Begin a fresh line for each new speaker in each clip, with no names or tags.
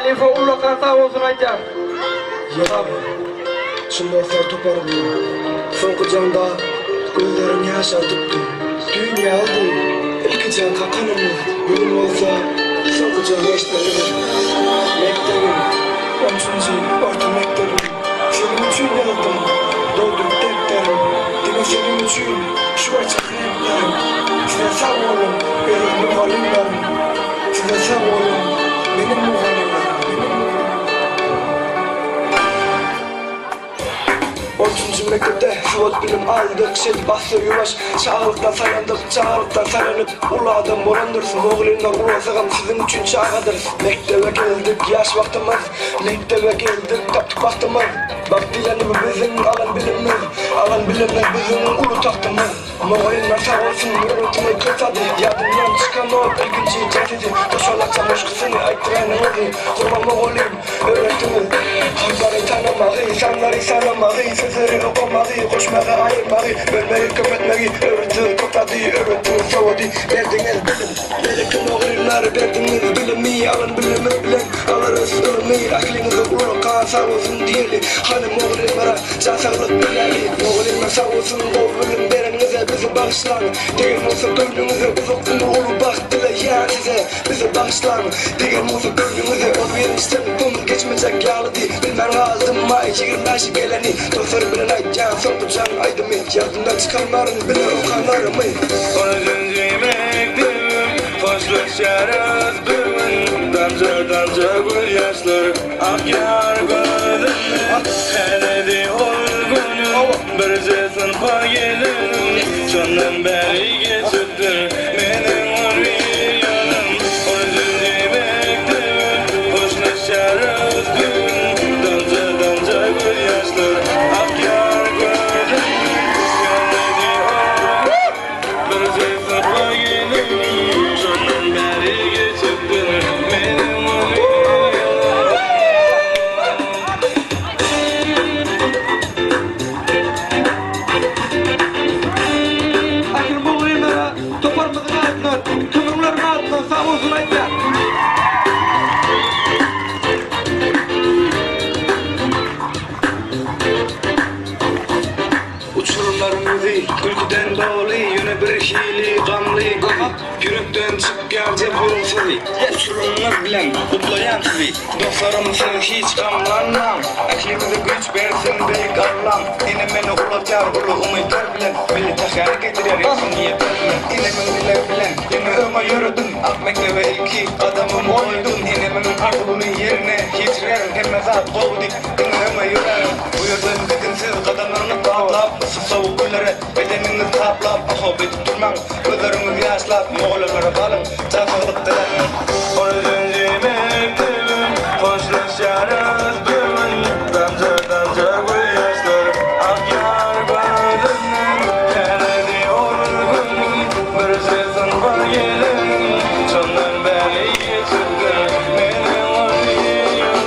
Halypa ullakan sag bolsun aýdýar.
Ýa, çyn dostlar toparydy. Soňky jaňda gözlerim ýaşardypdy. Düýn ýalydy ilki jaň kakanymyz, bu gün bolsa soňky jaňy eşitmelimiz. Mekdebim, onçunjy orta mekdebim, seniň üçin ýazdym, dolduryp depderim, diňe seniň üçin şu açyk replerim. Size sag boluň, eziz mugallymlarym, size sag boluň, meniň mugallymlarym. Ortanjy mekdepde sowat bilim aldyk, şeýdip assa ýuwaş çagalykdan saýlandyk, çagalykdan saýlanyp uly adam bolandyrys, mugallymlar ulalsagam siziň üçin çagadyrys. Mekdebe geldik ýaş wagtymyz, mekdebe geldik tapdyk bagtymyz, bagt diýleni bu biziň alan bilimimiz, alan bilimimiz biziň uly tagtymyz. Mugallymlar sag bolsun öwretdiňiz köp zady Ýadymdan çykanok ilkinji jaň sesi Goşalakja goşgusyny aýtdyraýnyňyzy Gurban mugallym öwretdiňiz Harplary tanamagy sanlary sanamagy Sözleri okamagy goşmagy aýyrmagy Bölmegi köpeltmegi öwretdiňiz köp zady Öwretdiňiz sowady berdiňiz bilim Berekella mugallymlar berdiňiz bilimi Alan bilimimiz bilen alarys ylymy Ähliňize ullakan sag bolsun diýeli Hany mugallymlara Jan saglyk diläli Mugallymlar sag bolsun gowy bilim bereniňize bizi bagyşlaň Degen bolsa göwnüňize uzak ömür uly bagt dileýän size bizi bagyşlaň Degen bolsa göwnüňize ol birinjiden ömür geçmejek ýalydy bilmän galdym maý 25 geleni Dostlarym bilen aýtýan soňky jaň aýdymy ýadymdan çykarmaryn bile okanlarymy.
Üçünji mekdebim hoşlaşýarys bu gün Damja-damja gözýaşlar akýar gözümden Häledi ol günüm birje synpa gelenim Şondan bäri geçipdir meniň on bir ýylym Üçünji mekdebim hoşlaşýarys bu gün Damja-damja gözýaşlar akýar gözümden Häledi ol birje synpa gelenim Şondan bäri geçipdir meniň on bir ýylym.
Ähli mugallymlara toparymyzyň adyndan, kömekçileriň adyndan sag bolsun aýdýan.
Uçurymlaryň ýüzi gülküden doly, ýöne birhili gamly gözi. Ýürekden çykýar jeburyň sözi, Uçurymyňyz bilen gutlaýan sizi. Dostlarym siz hiç gamlanmaň, Ählimize güýç bersin beýik Allam. Enem meni ulaltýar uly umytlar bilen, Milli sähräni getirýär ýagşy niýetler bilen. Enemiň dilegi bilen ýene öňe ýöredim, Ak mekdebe ilki gadamymy goýdum. Enemiň arzuwyny ýerine ýetirerin, Hemme zat gowy diýip diňe öňe ýörärin. Bu ýerden gidiň siz gadamlaryňyz batlap, Yssy sowuk günlere bedeniňiz taplap, Oho beýdip durmaň, gözleriňiz ýaşlap, Mugallymlara galyň, jan saglyk diläp. On üçünji mekdebim, hoşlaşýarys bu gün, Damja-damja gözýaşlar akýar gözümden, Häledi ol günüm, birje synpa gelenim, Şondan bäri geçipdir meniň on bir ýylym.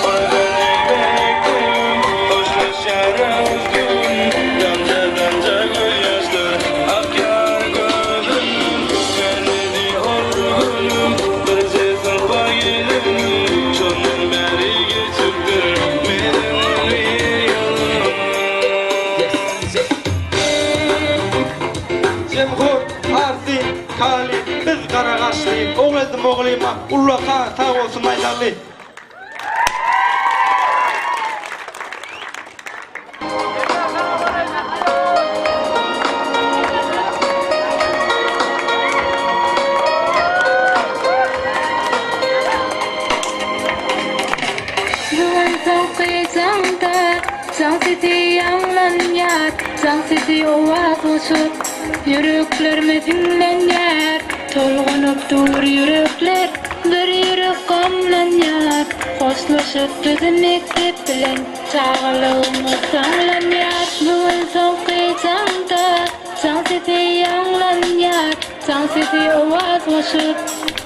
On üçünji mekdebim, hoşlaşýarys bu gün, Damja-damja gözýaşlar akýar gözümden, Häledi ol günüm, birje synpa gelenim, Şondan bäri geçipdir meniň on bir ýylym.
Jemhur, Arsy, Kali, biz gara gaşly, Ogulgeldi mugallyma ullakan sag bolsun aýdaly.
Bu gün soňky jaňda jaň sesi ýaňlanýar, Jaň sesi owaz goşup, ýüreklerime diňlenýär. Tolgunyp dur ýürekler, bir ýürek gamlanýar. Hoşlaşyp biz mekdep bilen, çagalygymyz taňlanýar. Bu gün soňky jaňda jaň sesi ýaňlanýar, Jaň sesi owaz goşup,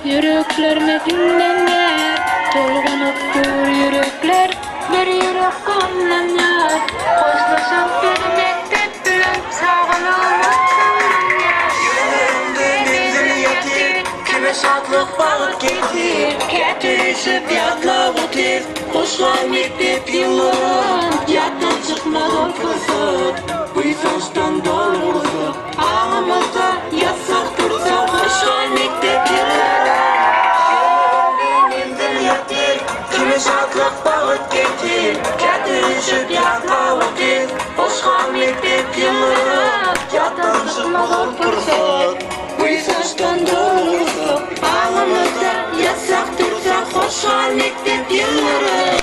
ýüreklerime diňlenýär. Tolgunyp dur ýürekler, bir ýürek gamlanýar. Hoşlaşyp biz mekdep bilen, çagalygymyz taňlanýar.
Ýüregimde menzil ýatyr, kime şatlyk. şatlyk bagt getir, Käte üýşüp ýatlap otyr. Hoş gal mekdep ýyllarym, Ýatdan çykmaz ol pursat. Buýsançdan doly gursak, Aňymyzda ýatsak dursak, Hoş gal mekdep ýyllarym. Ýüregimde menzil ýatyr, Kime şatlyk bagt getir, Käte üýşüp ýatlap otyr. Hoş gal mekdep ýyllarym, Ýatdan çykmaz ol pursat. Buýsançdan doly gursak, Aňymyzda ýatsak dursak, Hoş gal mekdep ýyllarym.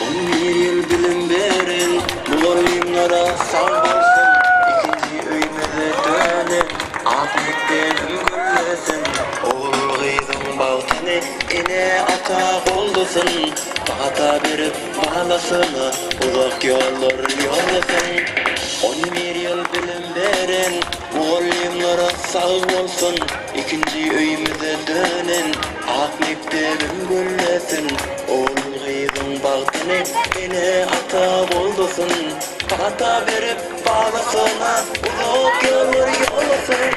On bir ýyl bilim beren mugallymlara sag bolsun, ikinji öýmüze dönen ak mekdebim güllesin, ogul-gyzyň bagtyny ene-ata goldasyn, pata berip balasyna uzak ýollar ýollasyn. On bir ýyl bilim beren mugallymlara sag bolsun, ikinji öýmüze dönen ak mekdebim güllesin, ogul-gyzyň bagtyny ene-ata goldasyn, pata berip balasyna uzak ýollar ýollasyn.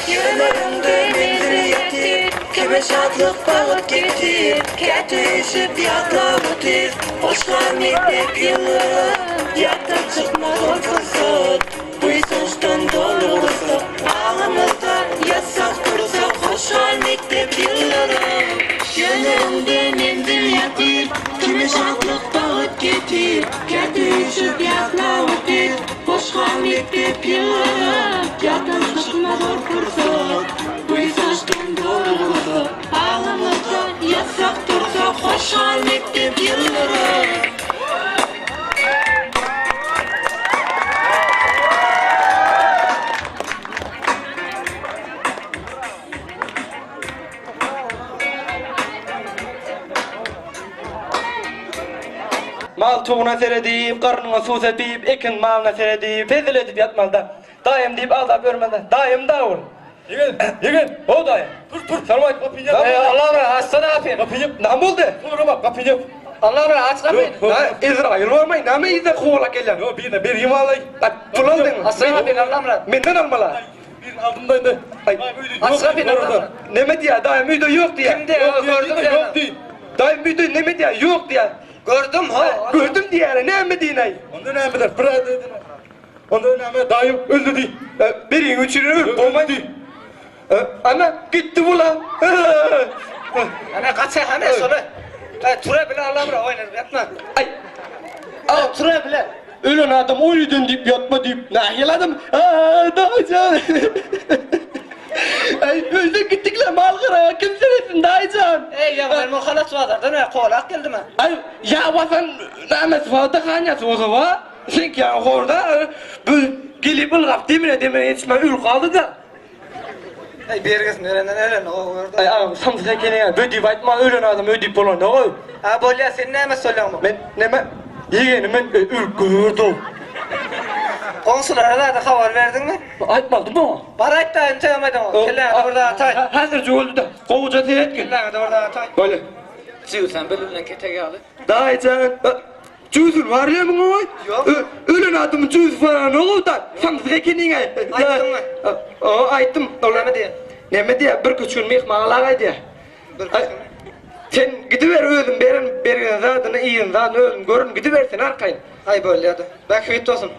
Ýöne öňde menzil ýatyr, Kime şatlyk bagt getir, Käte üýşüp ýatlap otyr, Hoş gal mekdep ýyllarym, Ýatdan çykmaz ol pursat, Buýsançdan doly gursak, Aňymyzda ýatsak tursak, Hoş gal mekdep ýyllarym. Ýöne öňde menzil ýatyr, Kime şatlyk bagt getir, Käte üýşüp ýatlap otyr, Hoş gal mekdep ýyllarym, Ýatdan çykmaz ol pursat, Buýsançdan doly gursak, Aňymyzda ýatsak tursak, Hoş gal mekdep ýyllarym.
Mal tuguna seredip, garnyňa suw sepip, ekin malyna seredip, hezil edip ýatmalyda. Daýym diýip aldap ýörmeli. Daýym da ol.
Ýegen, ýegen.
Ho daýy.
Tur, tur.
Salam aýt.
Gapyny ýap.
Eý, Allah bir açsana gapyny.
Gapyny ýap.
Näme boldy?
Sorama, gapyny ýap.
Allah bir aç gapyny.
Ýok,
Na, Ezraýyl barmaý, näme yzda kowalap gelýän?
Ýok, birine bergim alaý.
Aý, pul aldyň.
Açsana
gapyny Allamyrat. Menden almaly.
Birini aldym da indi.
Aý,
Aç gapyny Allamyrat.
Neme diýýär, daýym öýde ýok diýýär.
Kimde? Gördüm ýok diý.
Daýym öýde neme diýýär, ýok diýýär.
Gördüm ho.
Gördüm diýýär, näme diýin-aý?
Onda nämedir? Bir aý diýdim. Onda näme daýym öldi diý.
Biriň üçin ölüp bolmaý diý. Ana gitdi bula.
Ana gaça hany şony. Ay tura bile Allah bir oýnar ýatma.
Ay.
Al tura bile.
Ölen adam öýden diýip ýatma diýip nähili adam? Aa, daýjan. Ay öldük gitdik lan mal gara kim seretsin daýjan.
Ey ya ben muhalat bazardan ne kolak geldi mi?
Ay ya vatan näme sıfata hanýasy bolsa wa? Seňki ýaňy horda bu gelip ylgap demine demine ýetişmän ölüp galdy-da.
Ey bergisini berenden ölen o gördüm.
Aý agam samsyk ekeniň-ä bödüp aýtma ölen adam ödüp bolanok-ow.
Ha bolýa sen näme solýaň
Men näme ýegenim men ölüp gördüm.
Goňşulara zada habar berdiňmi?
Aýtmadym oňa.
Bar aýt-da entegem aýdaňok. Kelläňe bir zat aýt.
Häzirje öldü-de. Gowuja seretgin.
Kelläňe bir zat aýt.
Bolýa.
Jübüsem bilen ketek ýaly.
Daýyjan. Jüýsün bar ýa muňa oý?
Ýok.
Ölen adamyň jüýsi bar ow da. Samsyk ekeniň-aý.
Aýtdyňmy?
O, aýtdym.
Näme diýýär?
Näme diýýär? Bir küç gün myhman alagaý diýýär.
Bir küç gün.
Sen gidiber özüm beren bergen zadyny, iýen zadyny özüm görün gidiber sen arkaýyn.
Aý bolýa-da. Bähbit bolsun.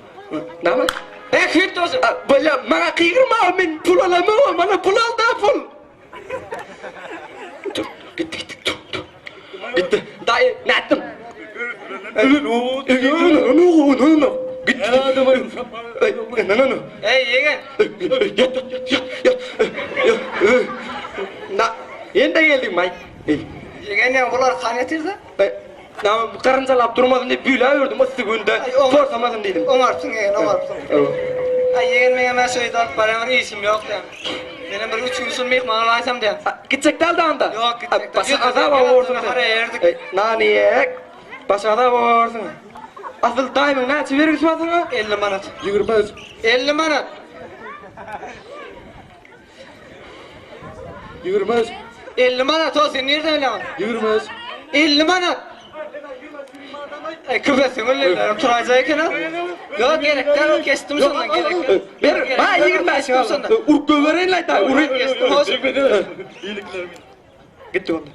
Näme?
Bähbit bolsun.
Bolýa, maňa gygyrma, men pul alamok, mana pul al-da pul. Gitti gitti. Gitti. Daýy, nätdim? Gitti.
Ey ýegen.
Ýat, ýat, ýat, ýat. Na, ýene geldiň maý.
Ýegen ýa bular kan ýatyrdy?
Näme garynjalap durmasyn diýip büýläp ýördüm yssy günde. Porsamasyn diýdim.
Oňarpsyň ýegen, oňarpsyň. Aý ýegen meňem şu öýde alyp barýan bir işim ýok diýen. Menem bir üç gün şul myhman bolaýsam diýen.
Gitjek däl danda.
Ýok, gitjek däl.
Başa azap borsuň.
Nahar ýerdik.
Nan iýek. Başa azap borsuň. Asyl daýymyň näçe bergisi bar saňa?
50 manat.
25.
50 manat.
25.
50 manat o sen nirden bilýäň?
25.
50 manat. Ey küfetsin öyle turaýjak eken ha. Ýok gerek däl o kesdim şondan gerek ýok.
Ber, ba 25
şondan.
Urup goýbereýin laý urup.
Kesdim hoş.
Gitdi onda.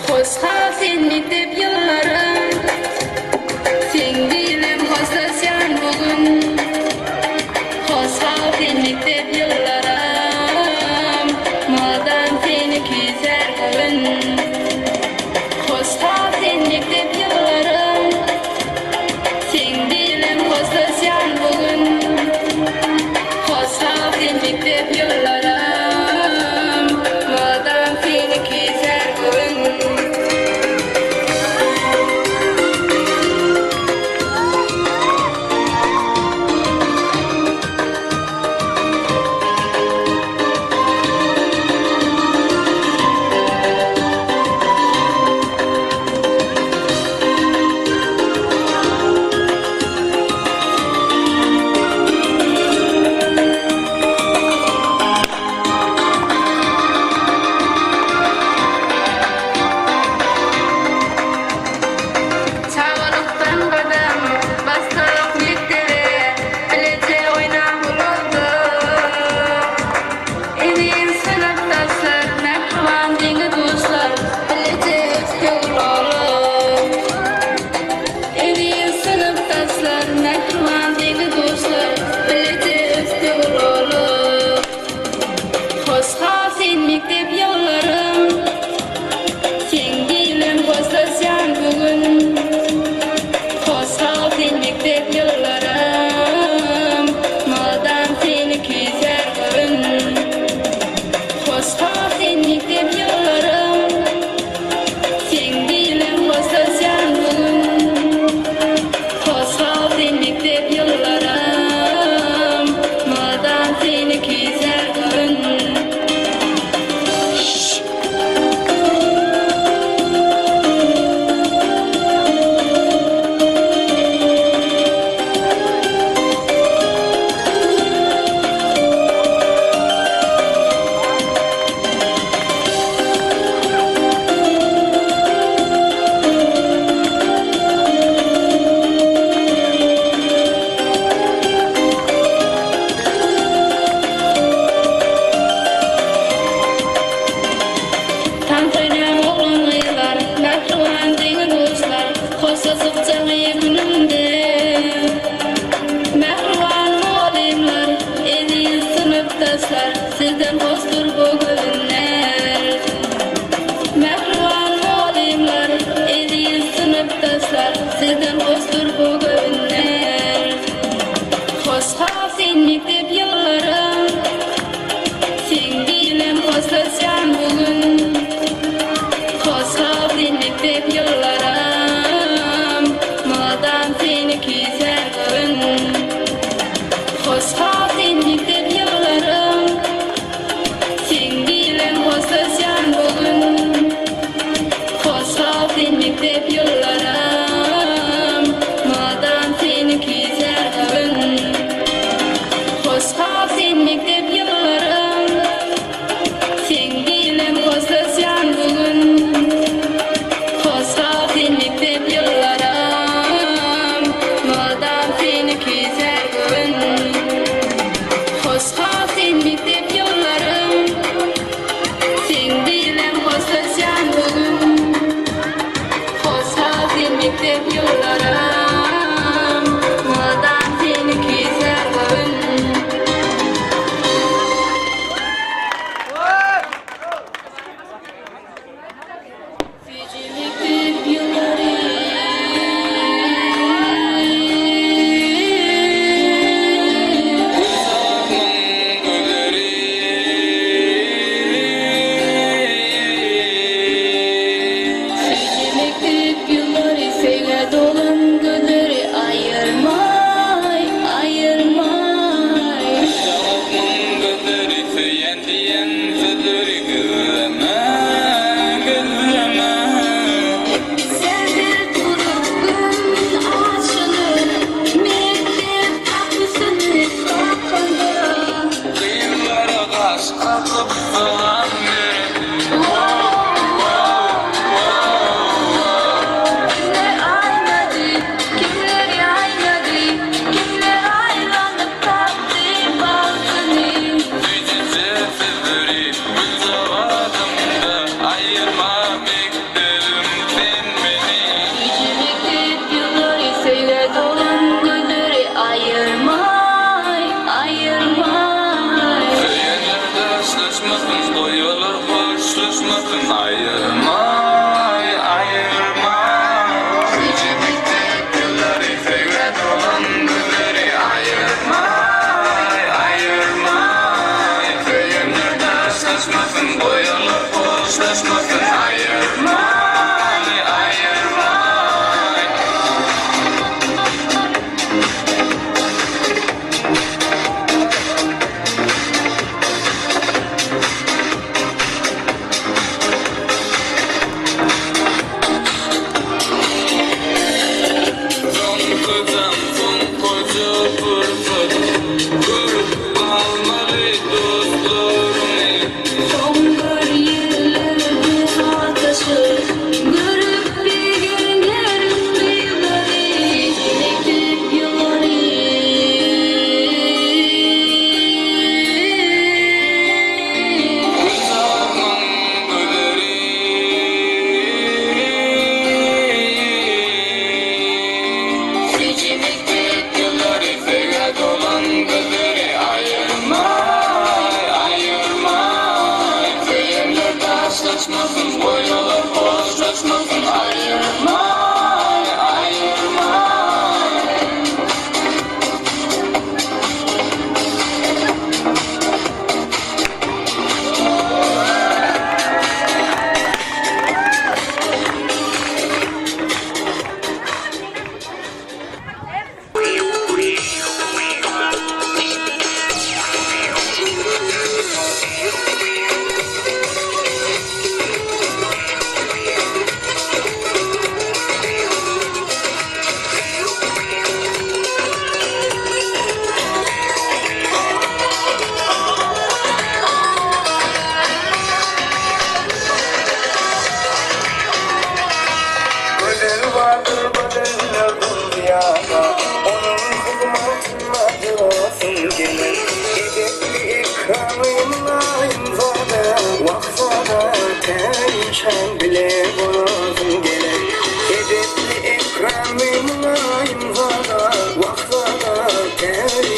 Hoş gal sen mekdep ýyllarym, Seň bilen hoşlaşýan bu gün. Hoş gal sen mekdep ýyllarym, Mydam seni küýsär göwün. Hoş gal sen mekdep ýyllarym, Seň bilen hoşlaşýan bu gün. Hoş gal sen mekdep ýyllarym, Mydam seni küýsär göwün.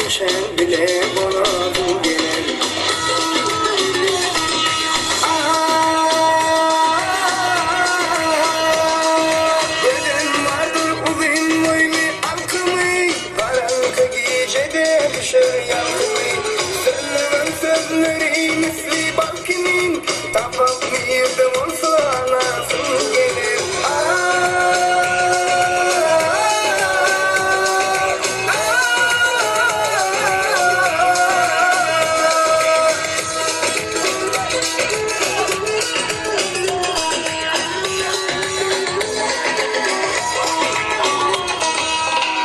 Hemişe bile bolasym geler. Gözel bardyr uzyn boýly alkymy, Garaňky gijede düşer ýalkymy. Sözlemen sözleri misli bal kimin, Tapak nirde bolsa alasym geler.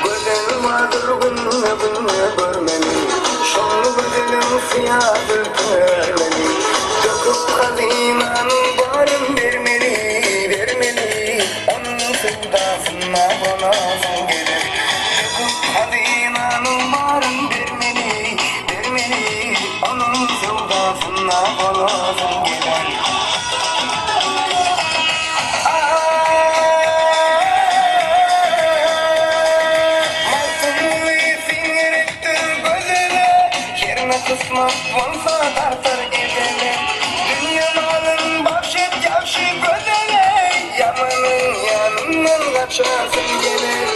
Gözel bardyr günde-günde görmeli, Şol gözeliň syýa zülpün örmeli. Döküp hazynanyň baryn bermeli, bermeli, Onuň söwdasynda bolasym geler. Döküp hazynanyň baryn bermeli, bermeli, Onuň söwdasynda bolasym geler. Magtymguly siňňirekdir gözele, Herne kysmat bolsa dartar ejele. Dünýe malyn bagş et ýagşy gözele, Ýamanyň ýanyndan gaçasym geler.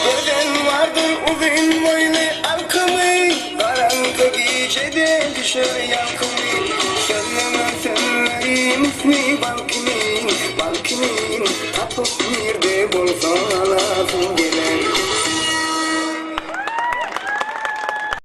Gözel bardyr uzyn boýly alkymy, Garaňky gijede düşer ýalkymy.